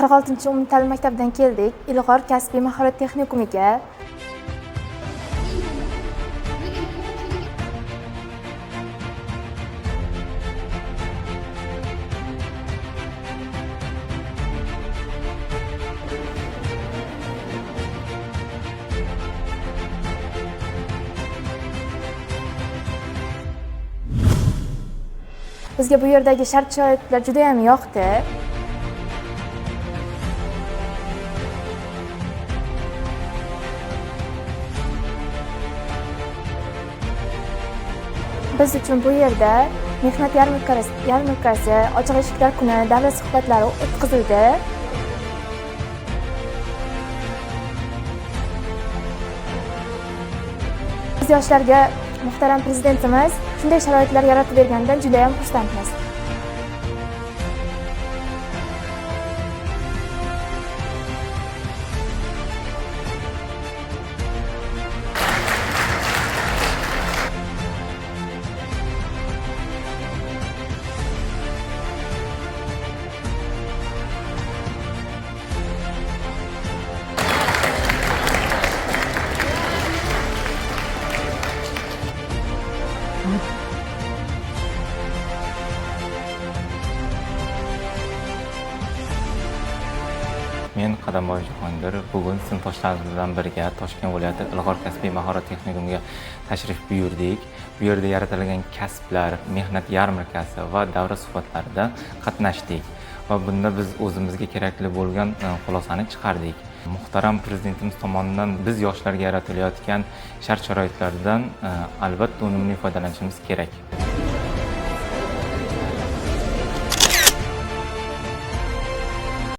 46-umumta'lim maktabidan keldik. Ilg'or kasbiy mahorat texnikumiga. Bizga bu yerdagi shart-sharoitlar juda ham yoqdi. Biz uchun bu yerda mehnat yarmarkasi, ochiq eshiklar kuni, davlat suhbatlari o'tkazildi. Biz yoshlarga muhtaram prezidentimiz shunday sharoitlar yaratib berganidan juda ham xursandmiz. Men Qadamboy Jahongir bugun sinfdoshlarimiz bilan birga Toshkent viloyati Ilg'or kasbiy mahorat texnikumiga tashrif buyurdik. Bu yerda yaratilgan kasblar, mehnat yarmarkasi va davra suhbatlarida qatnashdik va bunda biz o'zimizga kerakli bo'lgan xulosani chiqardik. Muhtaram prezidentimiz tomonidan biz yoshlarga yaratilayotgan shart-sharoitlardan albatta unumli foydalanishimiz kerak.